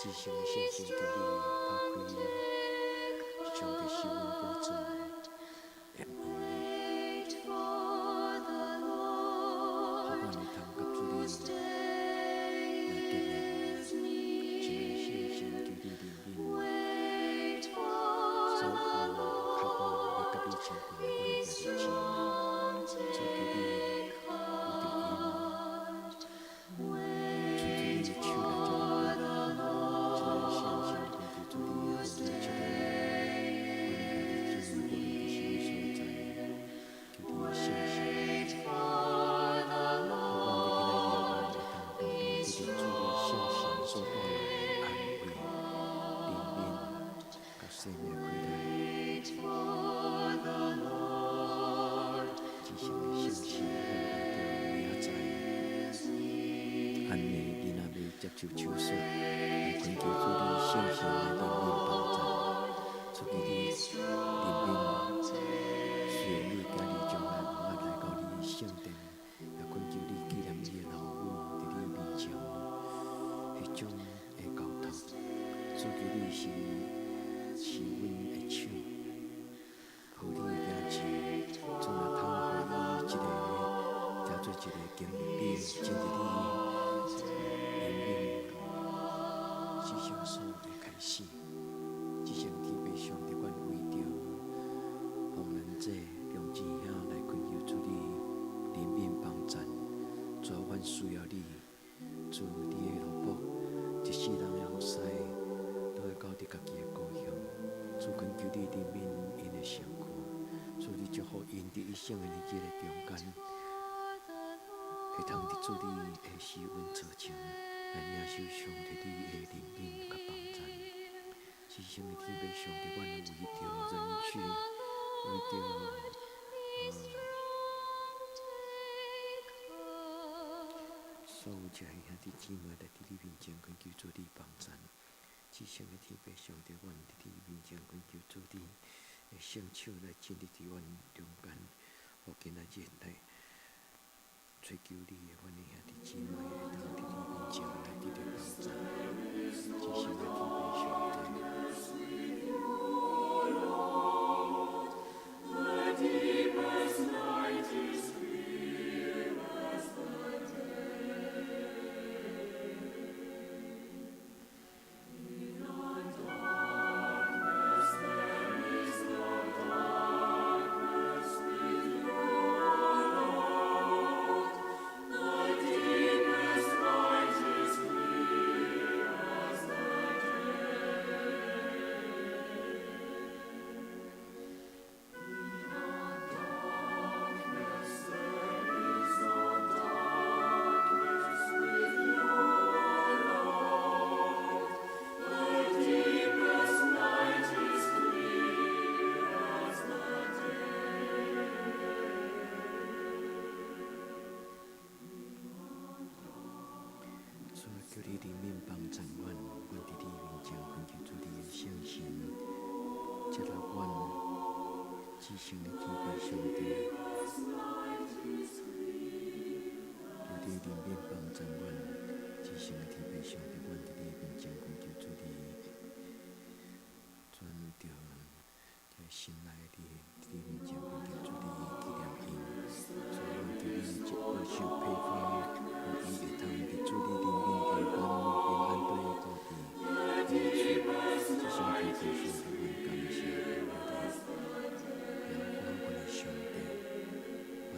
至聖的聖神，求你拍開上帝施恩寶座的門，予阮會通佮主你來見面。親愛的聖神，求你憐憫所有渴望欲佮你親近的阮的兄弟姊妹，主，求你有著𪜶，伸出你的手來接阮。親愛的聖神，懇求主你予每一个阮的兄弟姊妹，無論佇啥物所在，求你的聖神，予阮佇今仔日夜晚會通常常得著主你聖神所帶來的安慰、憐憫、佮生命氣力。至聖的聖神，阮為著明仔載按的囡仔欲接受手術，來懇求主你聖神來憐憫幫贊，主，求你憐憫。雖然你今日將來毋捌來到你的聖殿，也懇求你紀念伊的老母佇你面前彼種的交託。主，求你是施阮的手，予你的行前，主若通予伊一个成做一個經歷你進入你憐憫至聖所的開始。至聖天父上帝，阮為著王蘭姐、梁志兄來懇求主你憐憫幫贊。主啊，阮需要你，主，你的奴僕一世人的服侍，都會到佇家己的故鄉。主，懇求你憐憫𪜶的身軀，主，你祝福𪜶佇一生的日子的中間，會通佇主你的施恩座前來領受上帝你的憐憫佮幫贊。至聖的天父上帝，阮為著人去，為著所有這兄弟姊妹來佇你面前懇求主你幫贊。至聖的天父上帝，阮佇你面前懇求主你的聖手來進入佇阮中間，予今仔日來追求你的阮的兄弟姊妹會當佇你面前來得著幫贊。至聖的天父上帝。 The deepest night is clear as the day. Beyond darkness there is no darkness with you, O Lord. The deepest night is clear as the day. Beyond darkness there is no darkness with you, O Lord. The deepest night is clear as the day. Beyond 主啊，求你憐憫幫贊阮，阮佇你面前懇求主你的聖神，接納阮至聖的天父上帝，求你憐憫幫贊阮，至聖的天父上帝，阮佇你面前懇求主你，轉著這心內的佇你面前懇求主你紀念𪜶，主啊，阮求你保守皮膚，予伊會通佇主你憐憫中間平安綴到佇你的厝。至聖天父上帝，阮感謝榮耀你，耶和華阮的上帝，阮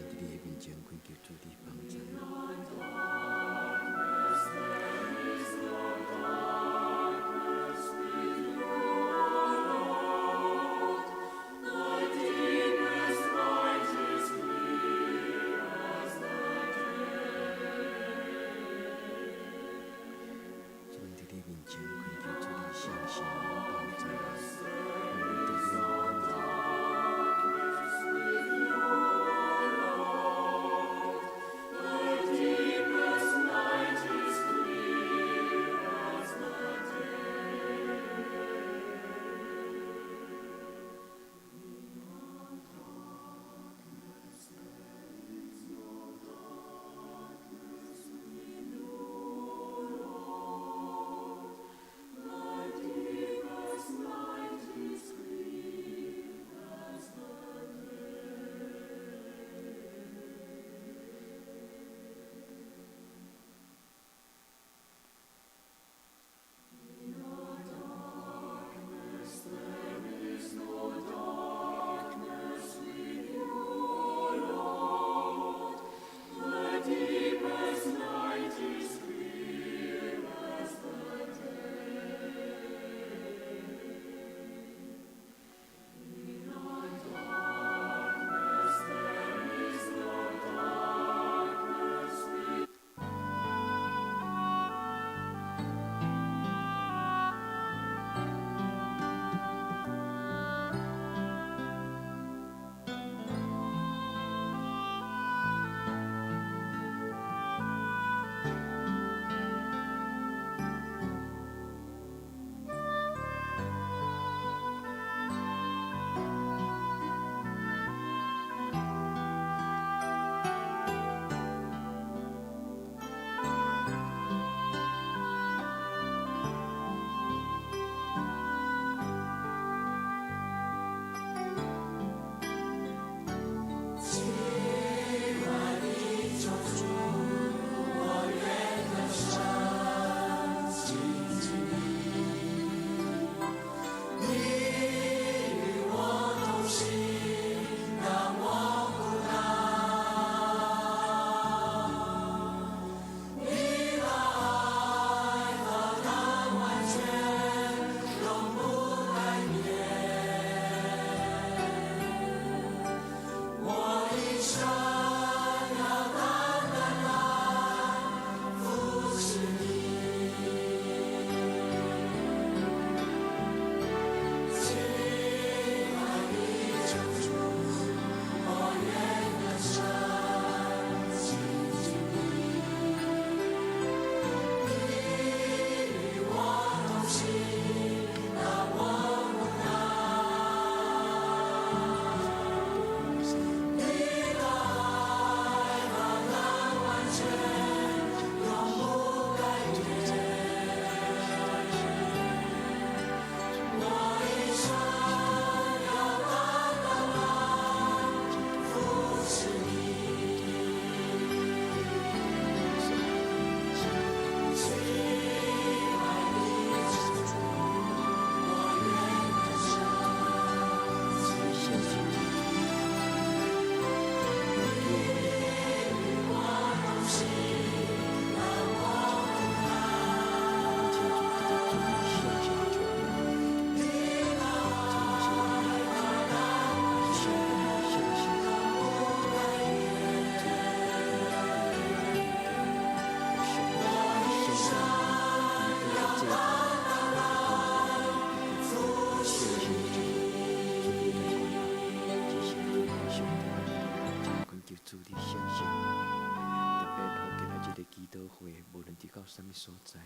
所在。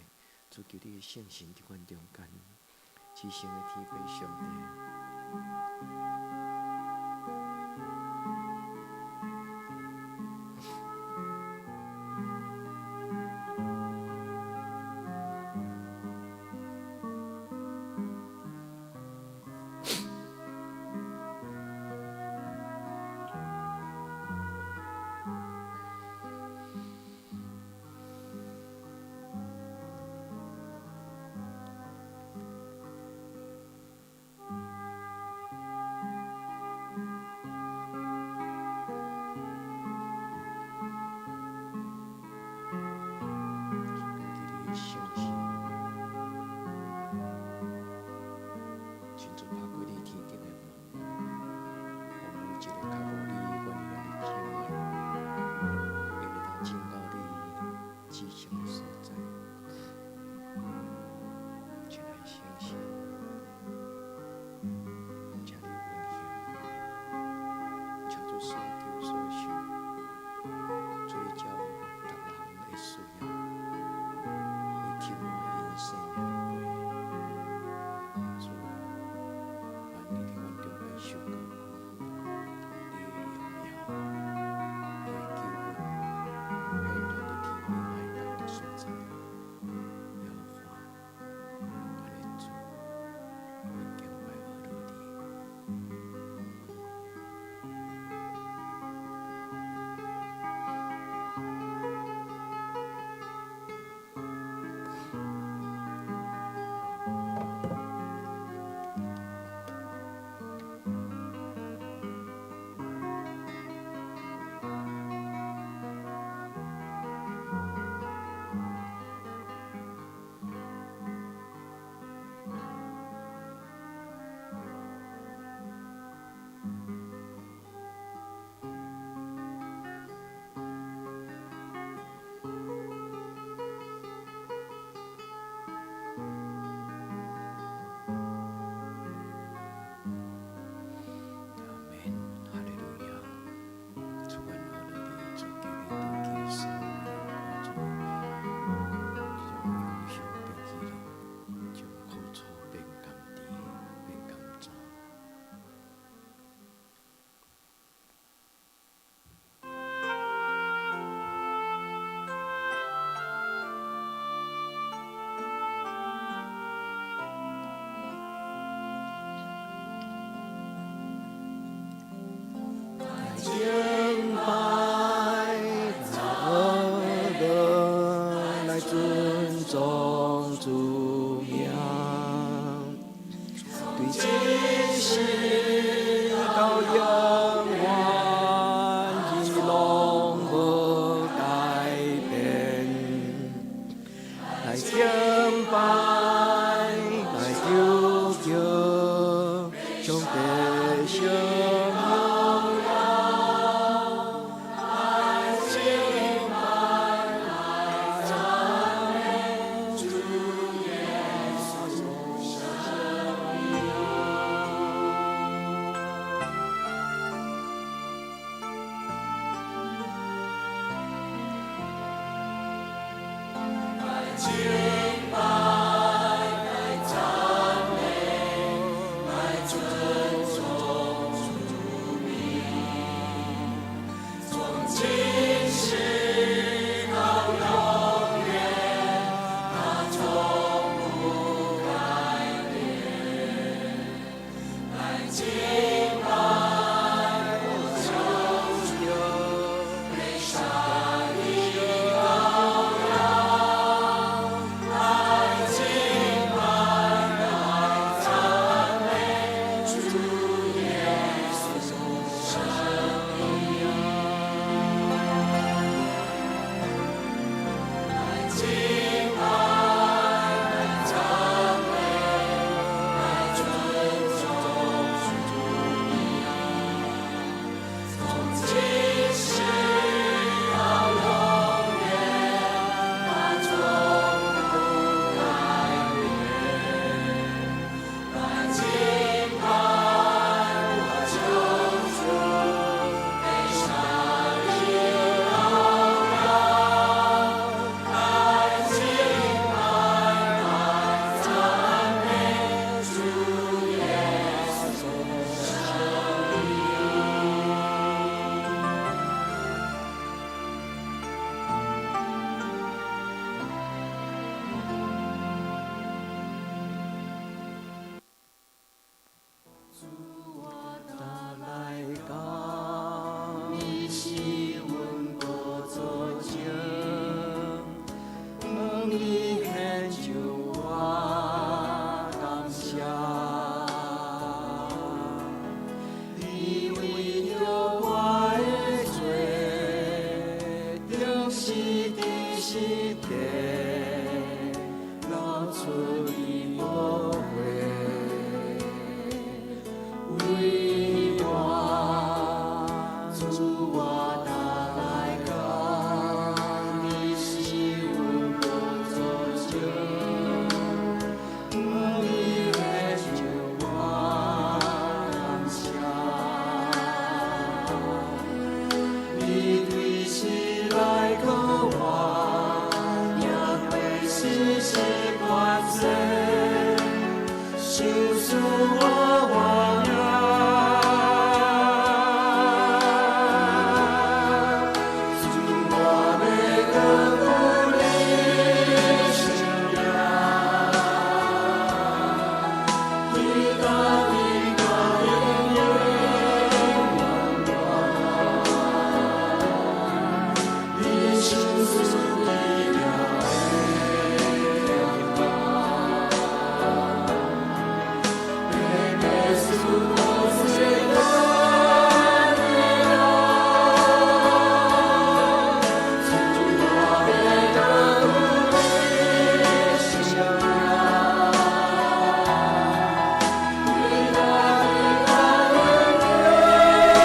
主求你的聖神佇阮中間，至聖的天父上帝。求你的聖神，親自拍開你天頂的門，予每一個較無你願意來入進來，會當進到你至聖的所在。親愛的聖神，請你運行，請主所求所想，主你才有逐人的需要，會聽我𪜶生命的話。主，願你佇阮中間受高舉，你的榮耀，你的救恩，顯現佇天地海逐个所在。耶和華，阮的主，阮敬拜阿羅你。阿門，哈利路亞！主，阮阿羅你，主求你除去所有的苦楚，將憂傷變喜樂，將苦楚變甘甜，變甘泉。來敬拜，來阿羅，來尊重主名，對今世到永遠，伊攏無改變。來敬拜，來求求，上帝聖榮耀。來敬拜，來讚美主耶穌聖名。來敬拜，來讚美，來尊重主名，從今世到永遠，他從不改變。來敬拜我救主，被殺的羔羊。來敬拜，來讚美主耶穌聖名。來敬拜，來讚美，來尊重主名，受賜我活命。主，我欲閣顧你聖名，對到對到永永遠遠，你受賜奇妙的天白白賜我罪惡的愛，主，我欲閣顧你聖名，對到對到永永遠遠，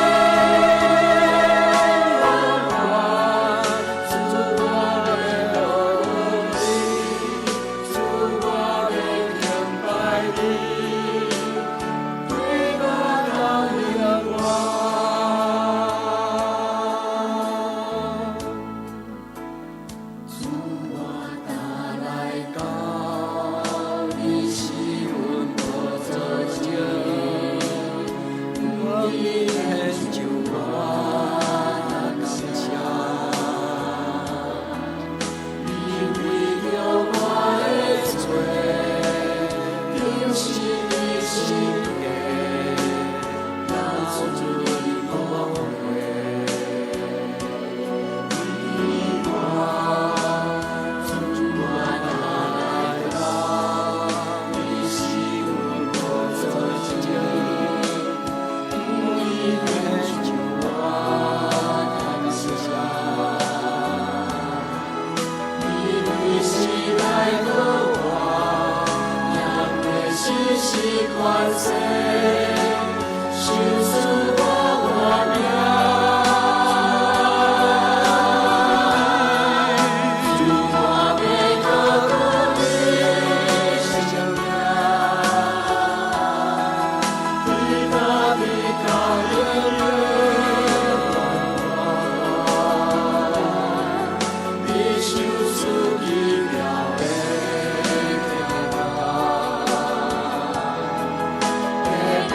主，我欲閣顧你，主，我欲敬拜你，對到到永遠。主，我若來到，你是阮寶座前，阮獻上我的感謝。你為著我的罪，釘死佇十架，流出你寶血。你我，主，我若來到，你是阮寶座前，阮獻上我的感謝。你對死來閣活，也會時時權勢，受賜我活命。主，我欲閣顧你聖名，對到對到永永遠遠，你受賜奇妙的天白，白白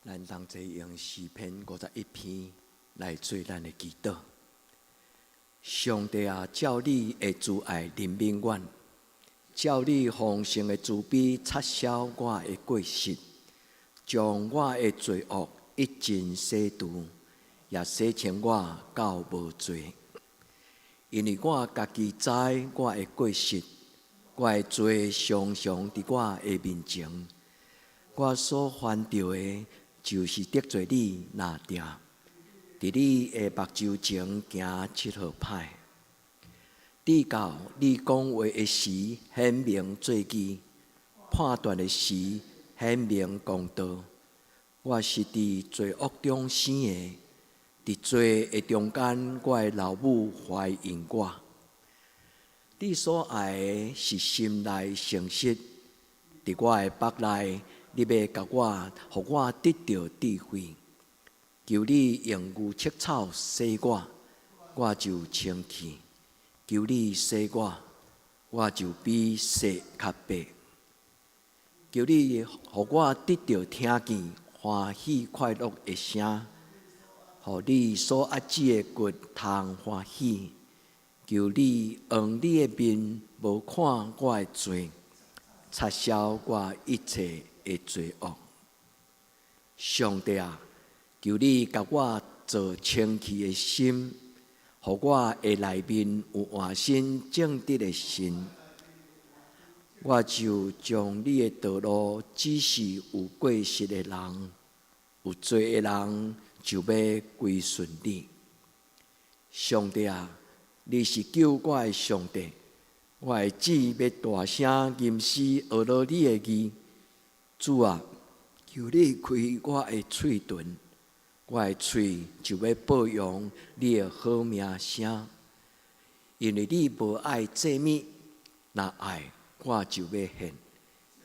咱同齊用詩篇51篇來做咱的祈禱。上帝啊，照你的慈愛憐憫阮，照你豐盛的慈悲擦消我的過失，將我的罪惡一盡洗除，也洗清我到無罪。因為我家己知我的過失，我的罪常常佇我的面前。我所犯著的，就是得罪你若定，佇你的目睭前行七號歹。直到你講話的時顯明做義，判斷的時顯明公道。我是佇罪惡中生的，佇罪的中間，我的老母懷孕我。你所愛的是心內誠實，佇我的腹內，你欲共我，予我得著智慧。求你用牛捌草洗我，我就清氣；求你洗我，我就比雪較白。求你予我得著聽見歡喜快樂的聲，予你所壓制的骨通歡喜。求你用你的面無看我的罪，擦消我一切的罪惡。上帝啊，求你共我造清氣的心，予我的內面有換新正直的心。我就將你的道路指示有過失的人，有罪的人就欲歸順你。上帝啊，你是救我的上帝，我的舌欲大聲吟詩學羅你的義。主啊，求你開我的喙唇，我的喙就欲報揚你的好名聲。因為你無愛祭物，若愛我就欲獻，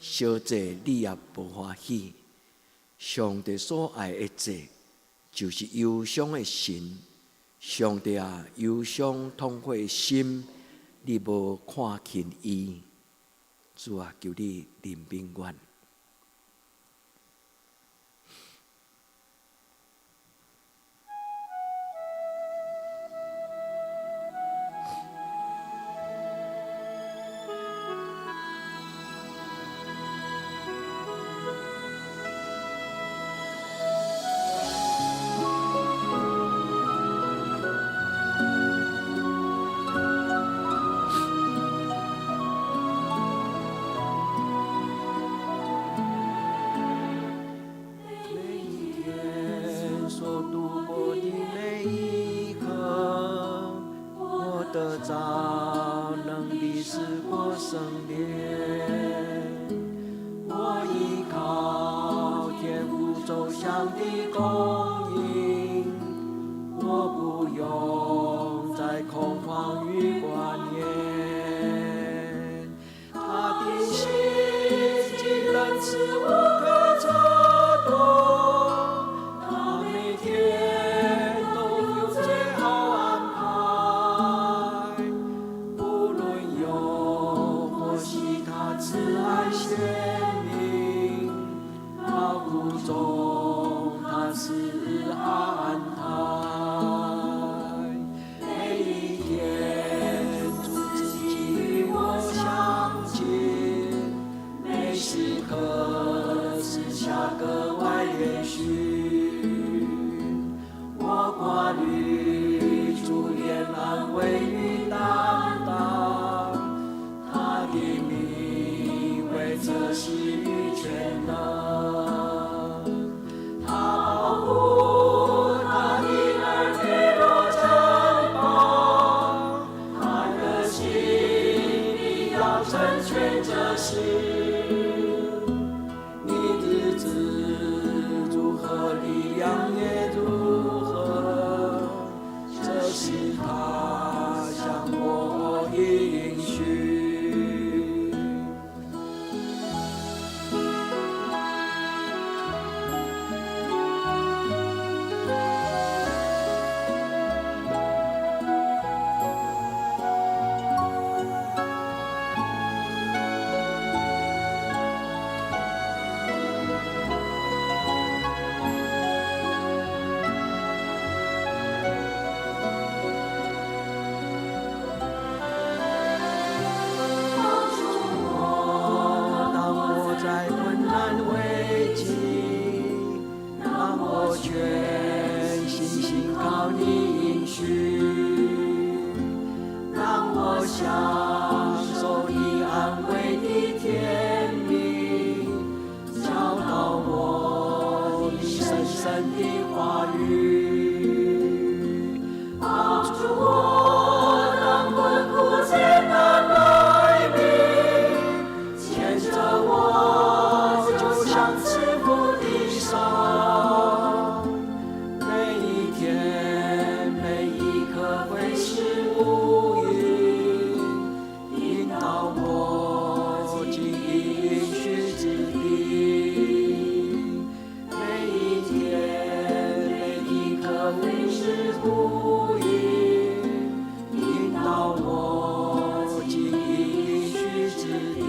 燒祭你也無歡喜。上帝所愛的祭，就是憂傷的神。上帝啊，憂傷痛悔的心，你無看輕伊。主啊，求你憐憫阮。每一天所度過的每一刻，我得著能力勝過聖靈。我依靠天父周詳的供應，我不用再恐慌與掛念。他的心既仁慈無可測度，他每天都有最好安排。不論憂或喜，他慈愛顯明，勞苦中他賜安泰。每一天主自己與我相近，每時刻賜下格外憐恤。我掛慮主憐安慰與擔當，他的名為測試與全能。他保護他的兒女如珍寶，他熱心必要成全這事。你日子如何，力量也如何，這是他向我應許。助我，當困苦艱難來臨，牽著我，就像慈父的手。每一天每一刻非是烏雲，引導我進應許之地。每一天每一刻非是烏雲，引導我進應許之地。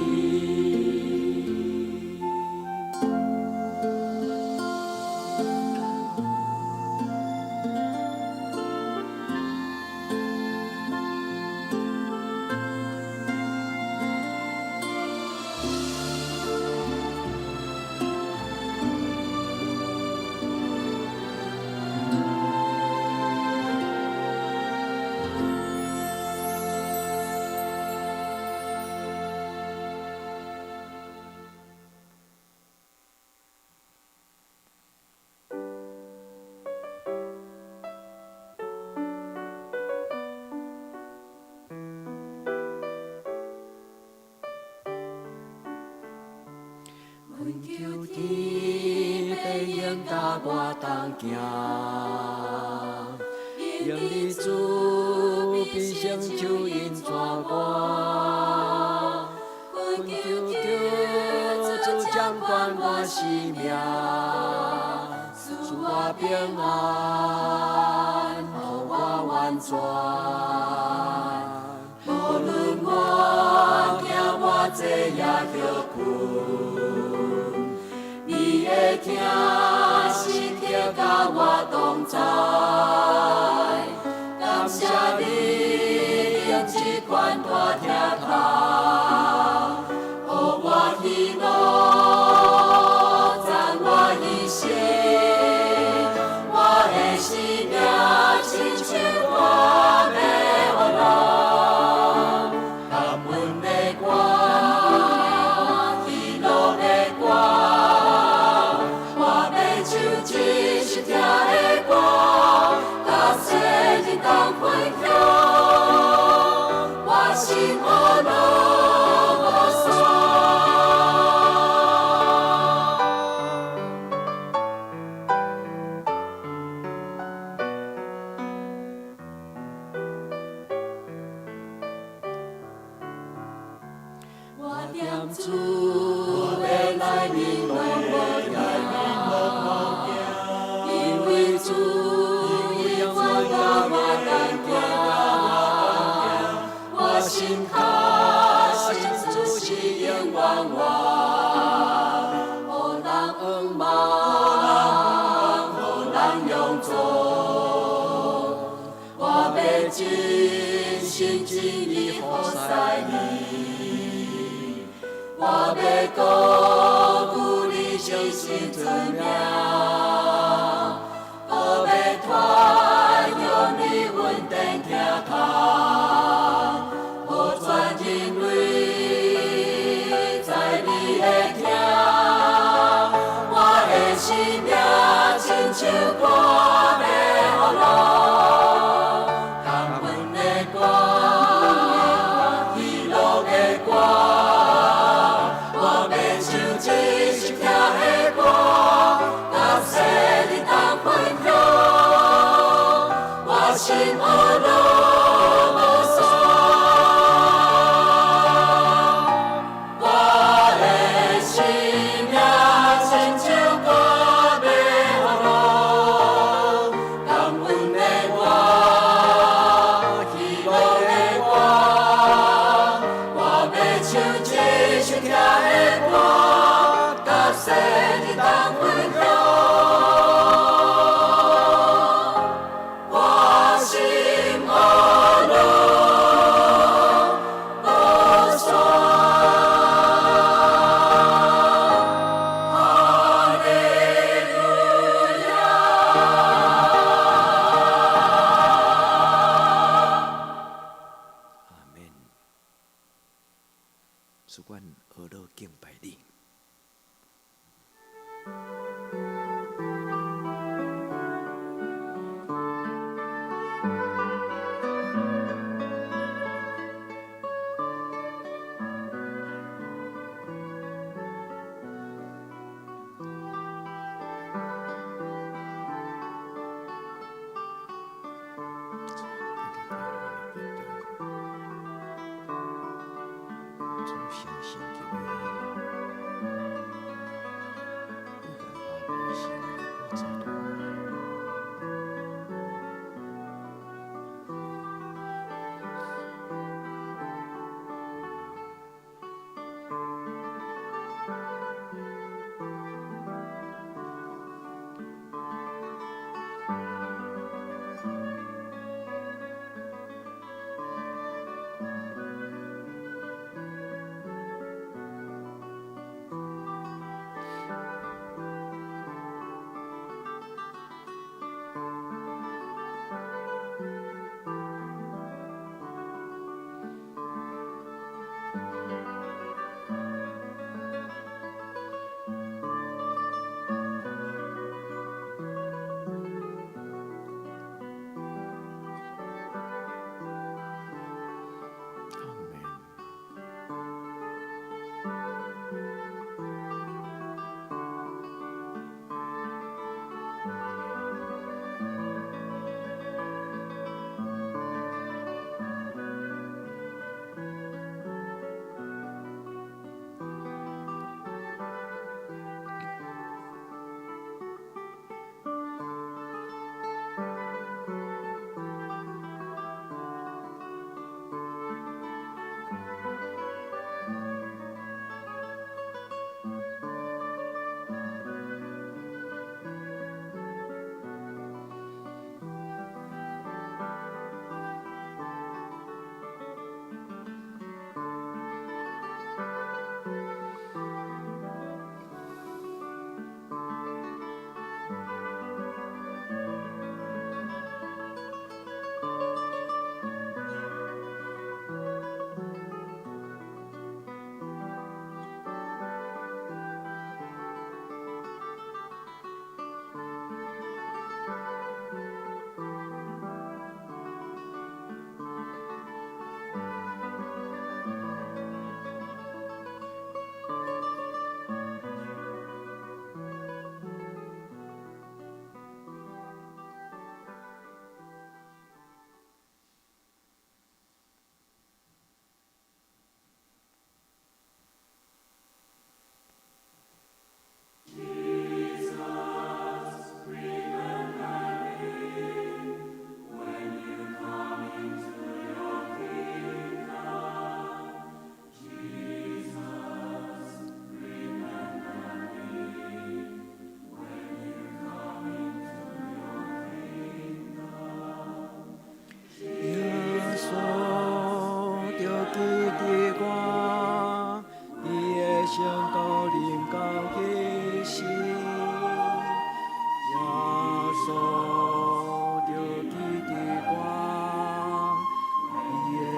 懇求天父應佮我同行，用你慈悲聖手引帶我。懇求求主掌管我生命，賜我平安，予我完全。無論我行偌濟夜歇睏，你的疼時刻佮我同在。感謝你用這款大疼痛，予我喜樂，讚我一生。我的生命親像歌的樂，感恩的歌，喜樂的歌，我欲唱這首疼的歌，佮世人同分享。我心呵樂無散。我踮主的內面攏無驚，因為主永遠佮我同行。我心確信主是永遠活，予人向望，予人勇壯。我欲盡心盡意服侍你，我欲高舉你聖聖尊名，閣欲傳揚你恩典疼痛，予全人類知你的疼。我的生命親像歌的樂，感恩的歌，喜樂的歌，我欲唱這首疼的歌，佮世人同分享。我心呵樂無散。我的生命親像歌的樂，感恩的歌，喜樂的歌，我欲唱這首疼的歌，佮世人同分享。我心呵樂無散。哈利路亞。阿門。主，阮呵樂敬拜你。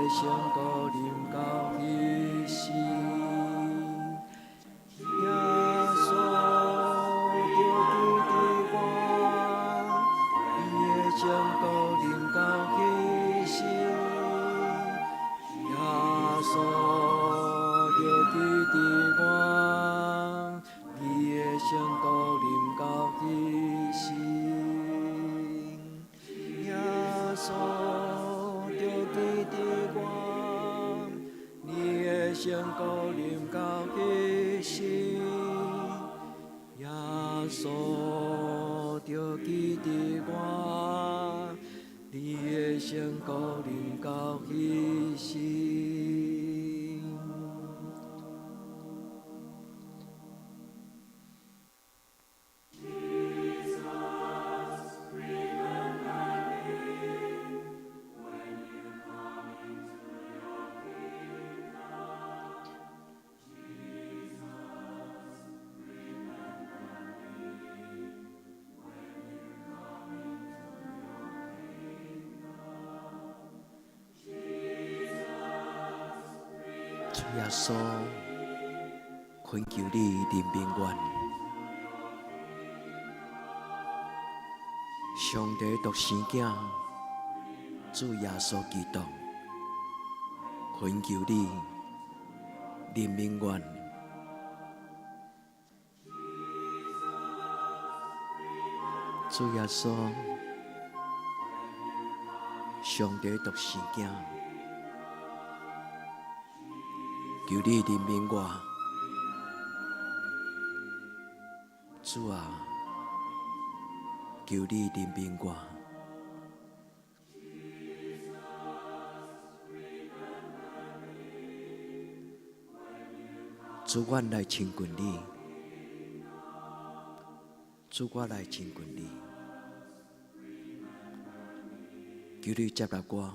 聖膏臨到彼時。耶穌就記得我，伊的聖膏臨到彼時。耶穌就記得我，伊的聖膏臨到彼時。耶穌就記得我，你的聖膏臨到彼時。耶穌就記得我，你的聖膏臨到彼時。主耶穌，懇求你憐憫阮。上帝獨生囝，主耶穌基督，懇求你憐憫阮。主耶穌，上帝獨生囝，求你憐憫我。主啊，求你憐憫我。主，阮來親近你。主，我來親近你。求你接納我。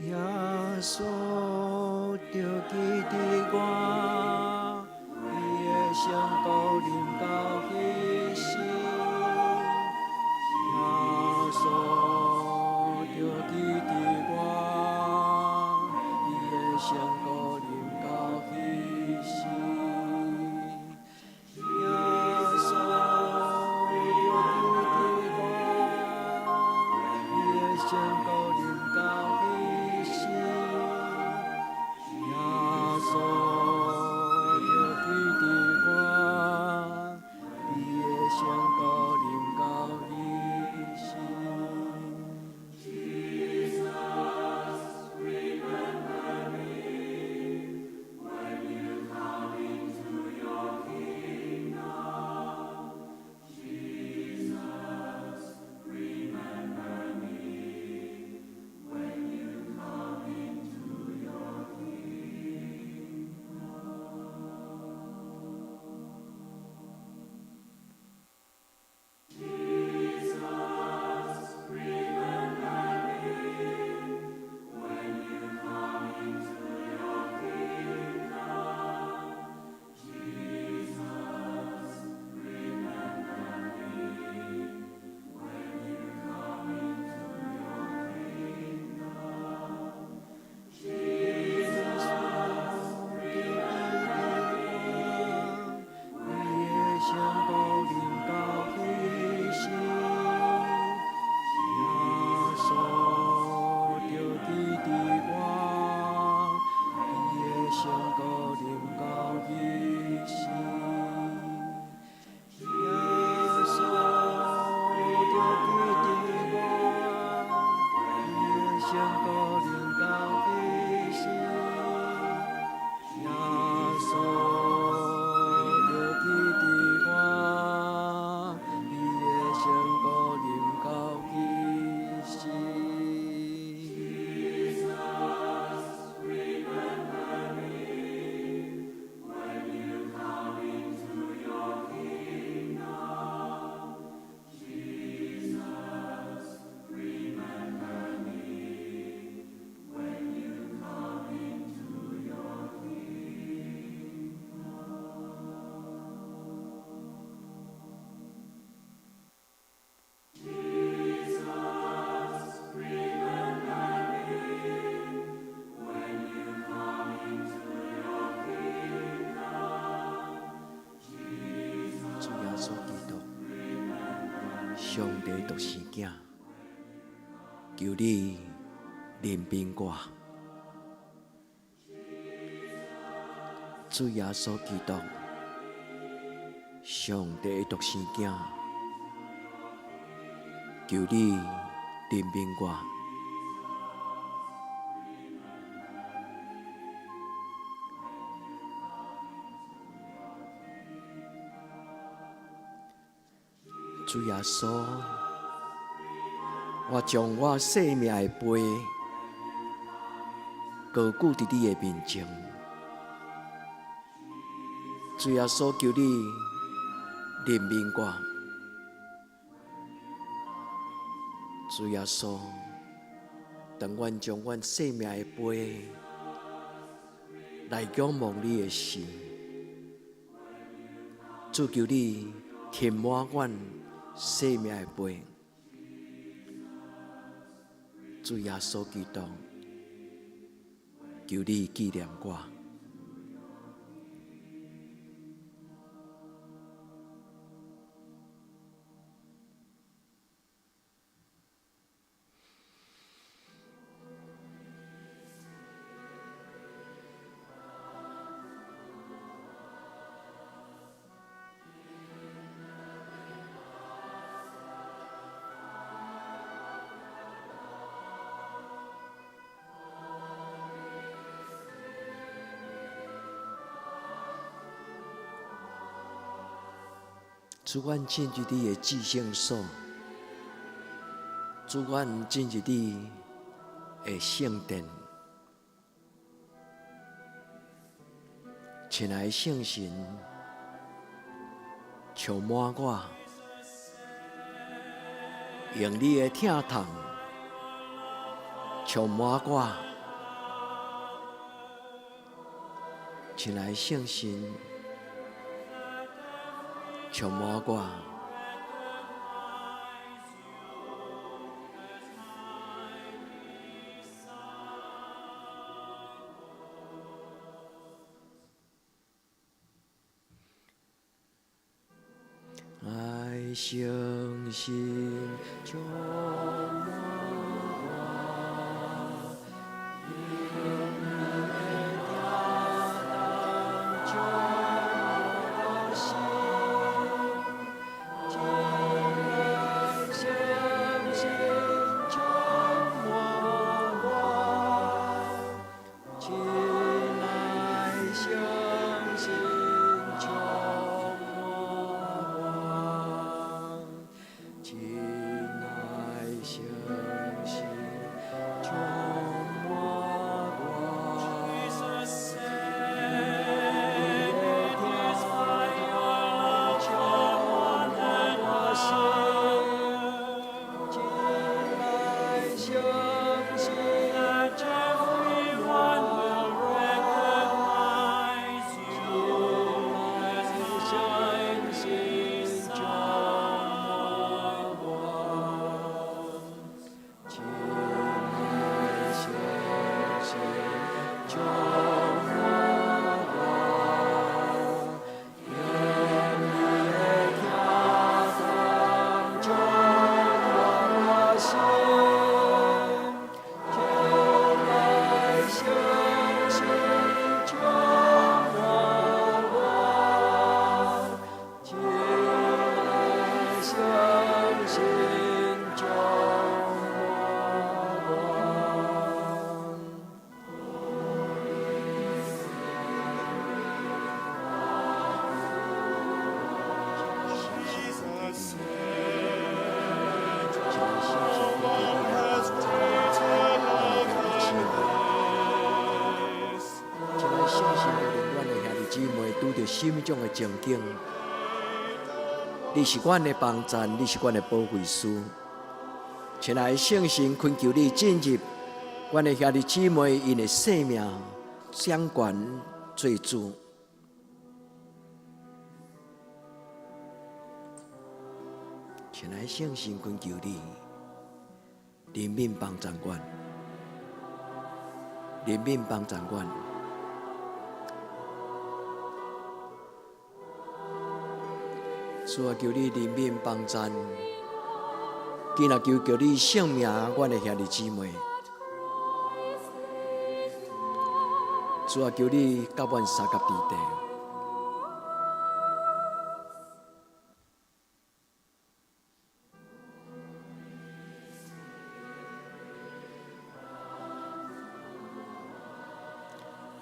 耶穌就記得我，伊的聖膏臨到彼時。耶穌就記得我，伊的聖膏臨到彼時。耶穌就記得我，伊的聖膏臨到彼時。耶穌就記得我，伊的聖膏臨到彼時。耶穌就記得我，伊的聖膏臨到彼時。耶穌就記得我，伊的聖膏臨到彼時。耶穌就記得我，伊的聖膏臨到彼時。耶穌就記得我，伊的聖膏臨到彼時。上帝獨生囝，求你憐憫我。主耶穌基督，上帝獨生囝，求你憐憫我。主耶穌，我將我生命的杯高舉佇你的面前。主耶穌，求你憐憫我。主耶穌，當阮將阮生命的杯來仰望你的時，主求你填滿阮生命的杯。主耶穌基督，求你紀念我。主，阮進入你的至聖所，主，阮進入你的聖殿，親愛的聖神，充滿我，用你的疼痛充滿我，親愛的聖神，充滿我。愛聖神充滿我，用你的疼痛充滿我心，親愛聖神充滿我，親愛聖神充滿我，親愛聖神充滿我。你的疼痛充滿我心，親愛聖神充滿我，親愛聖神充滿我，親愛聖神充滿我，用你的疼痛充滿我心，親愛聖神充滿我，親愛聖神充滿我。親愛聖神，懇求你來幫助阮的兄弟姊妹。親愛聖神，無論阮的兄弟姊妹拄著啥物種的情景，你是阮的幫贊，你是阮的保惠師。親愛的聖神，懇求你進入阮的兄弟姊妹𪜶的生命，掌權做主。親愛的聖神，懇求你憐憫幫贊阮，憐憫幫贊阮。主啊，求你憐憫幫贊今仔求叫你聖名，阮的兄弟姊妹，主啊，求你佮阮相佮佇地。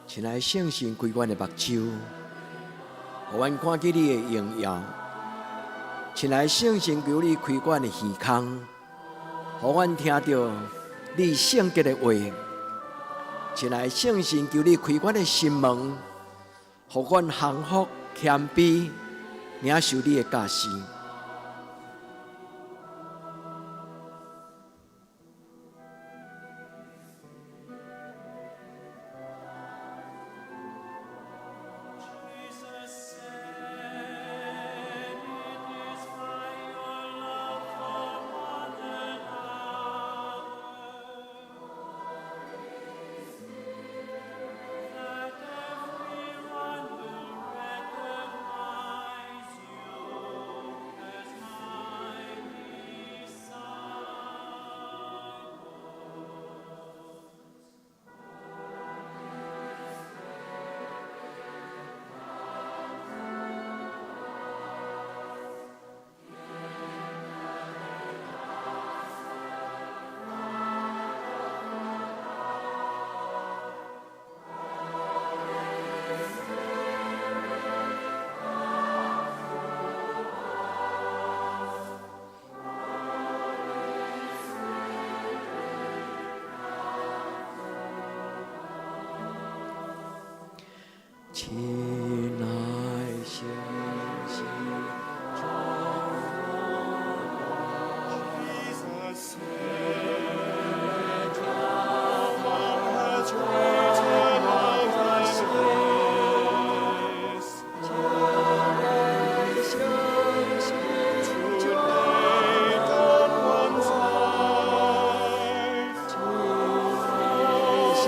親愛聖神開阮的目睭，予阮看見你的榮耀。親愛聖神，求你開阮的耳孔，予阮聽著你聖潔的話。親愛聖神，求你開阮的心門，予阮降服謙卑，領受你的教示。親愛聖神，充 Jesus said, "One has written of thy grace 親愛聖神， to lay down one's life." 親愛聖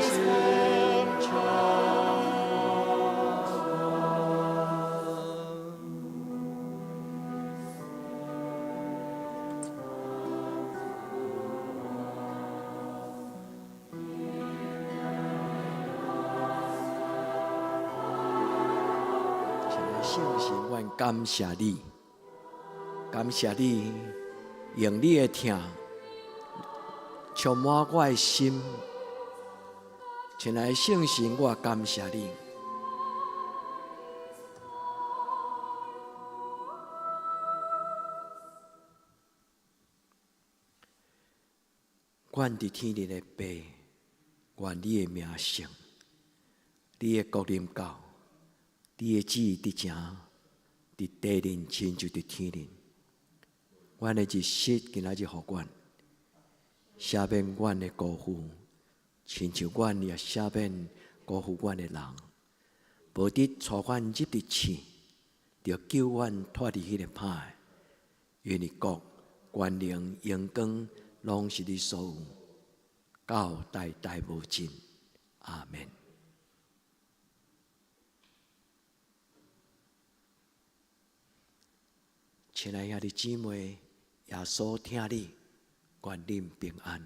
神，充親愛聖神，阮感謝你，感謝你用你的疼充滿我的心。親愛聖神，我感謝你。阮佇天頂的父，願你的名聖，你的國臨到，你的旨意執行，佇地面親像佇天頂。阮的日食今仔日予阮，赦免阮的辜負，親像阮也赦免辜負阮的人。無得帶阮入佇試，著救阮脫離彼个歹的。因為國、權能、榮光，攏是你所有，到代代無盡。阿門。親愛兄弟姊妹，耶穌疼你，願恁平安。